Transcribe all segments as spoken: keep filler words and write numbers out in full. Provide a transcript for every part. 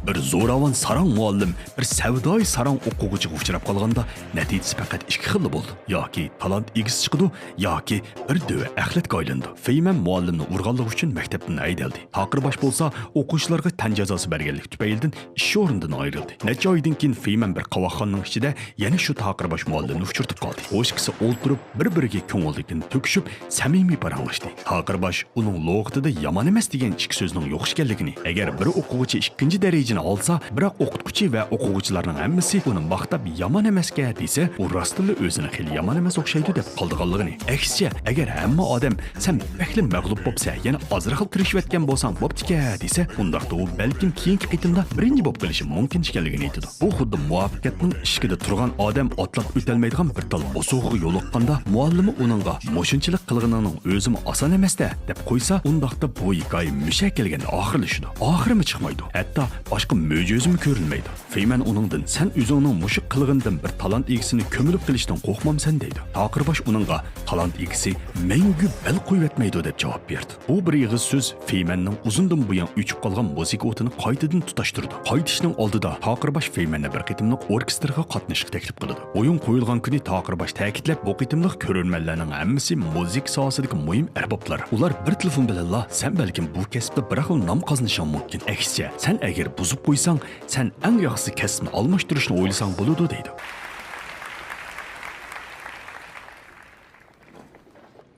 بىر زوراۋان ساراڭ مۇئەللىم بىر سەۋدايى ساراڭ ئوقۇغۇچىغا ئۇچراپ قالغاندا، نەتىجىسى پەقەت ئىككى خىللا بولىدۇ. ياكى تالانت ئىگىسى چىقىدۇ، ياكى بىر دۆۋە ئەخلەتكە ئايلىنىدۇ. فېيمەن مۇئەللىمنى ئۇرغانلىقى ئۈچۈن مەكتەپتىن ھەيدەلدى. تاقىر باش بولسا ئوقۇغۇچىلارغا تەن جازاسى بەرگەنلىك تۈپەيلىدىن ئىش ئورنىدىن ئايرىلدى. نەچچە ئايدىن كېيىن فېيمەن بىر قاۋاقخانىنىڭ ئىچىدە يەنە شۇ تاقىر باش مۇئەللىمنى ئۇچرىتىپ قالدى. ئۇ ئىككىسى ئولتۇرۇپ، بىر-بىرىگە كۆڭۈلدىكىنى تۆكۈشۈپ، سەمىمىي پاراڭلاشتى. تاقىر باش ئۇنىڭ لۇغىتىدا يامان ئەمەس دېگەن ئىككى سۆزنىڭ يوق ئىكەنلىكىنى، ئەگەر بىر ئوقۇغۇچى ئىككىنچى دەرىجىنى ئالسا، بىراق ئوقۇتقۇچى ۋە ئوقۇغۇچىلارنىڭ ھەممىسى ئۇنى ماختاپ يامان ئەمەسكەن دېسە، ئۇ راستتىنلا ئۆزىنى خېلى يامان ئەمەس ئوخشايدۇ دەپ قالىدىغانلىقىنى، ئەكسىچە، ئەگەر ھەممە ئادەم سەن بەكلا مەغلۇپ بوپسەن، يەنە ئازراقلا تىرىشىۋەتكەن بولساڭ بوپتىكەن دېسە، ئۇنداقتا ئۇ بەلكىم كېيىنكى قېتىمدا بىرىنچى بولۇپ قېلىشى مۇمكىن ئىكەنلىكىنى ئېيتىدۇ. بۇ خۇددى مۇۋەپپەقىيەتنىڭ ئىشىكىدە تۇرغان ئادەم ئاتلاپ ئۆتەلمەيدىغان بىر تال بوسۇغىغا يولۇققاندا، مۇئەللىمى ئۇنىڭغا مۇشۇنچىلىك قىلغىنىڭنىڭ ئۆزىمۇ ئاسان ئەمەس-دە دەپ قويسا، ئۇنداقتا بۇ ھېكايە مۈشە كەلگەندە ئاخىرلىشىدۇ. ئاخىرىمۇ چىقمايدۇ. ھەتتا باشقا مۆجىزىمۇ كۆرۈنمەيدۇ. فېيمەن ئۇنىڭدىن، سەن ئۆزۈڭنىڭ مۇشۇ قىلغىنىدىن بىر تالانت ئىگىسىنى كۆمۈلۈپ قېلىشتىن قورقمامسەن دەيدۇ. تاقىر باش ئۇنىڭغا، تالانت ئىگىسى مەڭگۈ بەل قويۇۋەتمەيدۇ دەپ جاۋاب بېرىدۇ. بۇ بىر ئېغىز سۆز فېيمەننىڭ ئۇزۇندىن بۇيان ئۆچۈپ قالغان مۇزىكا ئوتىنى قايتىدىن تۇتاشتۇرىدۇ. قايتىشنىڭ ئالدىدا تاقىر باش فېيمەننى بىر قېتىملىق ئوركېستىرغا قاتنىشىشقا تەكلىپ قىلىدۇ. ئويۇن قويۇلغان كۈنى تاقىر باش تەكىتلەپ، بۇ قېتىملىق كۆرۈرمەنلەرنىڭ ھەممىسى مۇزىكا ساھەسىدىكى مۇھىم ئەربابلار. ئۇلار بىر تېلېفون بىلەنلا سەن بەلكىم بۇ كەسىپتە بىراقلا نام قازىنىشىڭ مۇمكىن. ئەكسىچە، سەن ئەگەر بۇزۇپ قويساڭ، سەن ئەڭ ياخشىسى كەسىپنى ئالماشتۇرۇشنى ئويلىساڭ بولىدۇ دەيدۇ.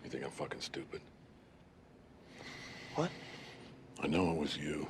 You think I'm fucking stupid? What? I know it was you.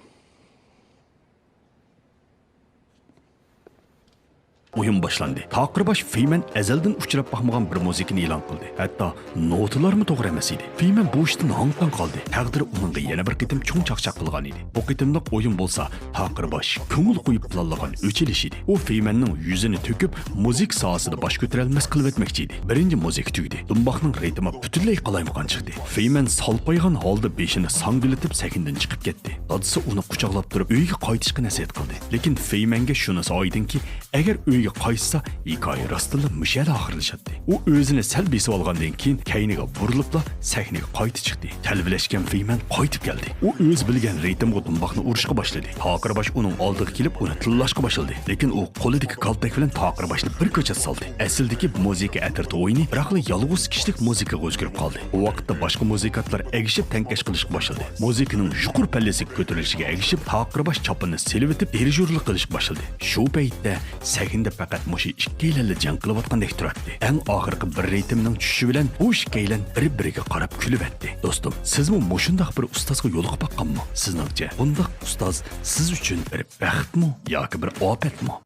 ئويۇن باشلاندى. تاقىر باش فېيمەن ئەزەلدىن ئۇچراپ باقمىغان بىر مۇزىكىنى ئېلان قىلدى. ھەتتا نوتىلارمۇ توغرا ئەمەس ئىدى. فېيمەن بۇ ئىشتىن ھاڭ-تاڭ قالدى. تەقدىر ئۇنىڭغا يەنە بىر قېتىم چوڭ چاقچاق قىلغان ئىدى. بۇ قېتىملىق ئويۇن بولسا تاقىر باش كۆڭۈل قويۇپ پىلانلىغان ئۆچ ئېلىش ئىدى. ئۇ فېيمەننىڭ يۈزىنى تۆكۈپ، مۇزىكا ساھەسىدە باش كۆتۈرەلمەس قىلىۋەتمەكچى ئىدى. بىرىنچى مۇزىكا تۈگىدى. دۇمباقنىڭ رىتىمى پۈتۈنلەي قالايمىقان چىقتى. فېيمەن سالپايغان ھالدا بېشىنى ساڭگىلىتىپ سەھنىدىن چىقىپ كەتتى. دادىسى ئۇنى قۇچاقلاپ تۇرۇپ ئۆيىگە قايتىشقا نەسىھەت قىلدى. لېكىن فېيمەنگە شۇنىسى ئايدىڭكى، ئەگەر ئۆيگە قايتسا، ھېكايە راستتىنلا مۇشۇ يەردە ئاخىرلىشاتتى. ئۇ ئۆزىنى سەل بېسىۋالغاندىن كېيىن كەينىگە بۇرۇلۇپلا سەھنىگە قايتا چىقتى. تەلۋىلەشكەن فېيمەن قايتىپ كەلدى. ئۇ ئۆزى بىلگەن رىتىمغا دۇمباقنى ئۇرۇشقا باشلىدى. تاقىر باش ئۇنىڭ ئالدىغا كېلىپ ئۇنى تىللاشقا باشلىدى. لېكىن ئۇ قولىدىكى كالتەك بىلەن تاقىر باشنى بىر كۆچەت سالدى. ئەسلىدىكى مۇزىكا ئەترىتى ئويۇنى بىراقلا يالغۇز كىشىلىك مۇزىكىغا ئۆزگىرىپ قالدى. بۇ ۋاقىتتا باشقا مۇزىكانتلار ئەگىشىپ تەڭكەش قىلىشقا باشلىدى. مۇزىكىنىڭ يۇقىرى پەللىسىگە كۆتۈرۈلۈشىگە ئەگىشىپ تاقىر باش چاپىنىنى سېلىۋېتىپ دىرىژورلۇق قىلىشقا باشلىدى. شۇ پەيتتە سەھنىدە پەقەت مۇشۇ ئىككىيلەنلا جەڭ قىلىۋاتقاندەك تۇراتتى. ئەڭ ئاخىرقى بىر رىتىمنىڭ چۈشۈشى بىلەن بۇ ئىككىيلەن بىر-بىرىگە قاراپ كۈلۈۋەتتى. دوستۇم، سىزمۇ مۇشۇنداق بىر ئۇستازغا يولۇقۇپ باققانمۇ؟ سىزنىڭچە بۇنداق ئۇستاز سىز ئۈچۈن بىر بەختمۇ ياكى بىر ئاپەتمۇ؟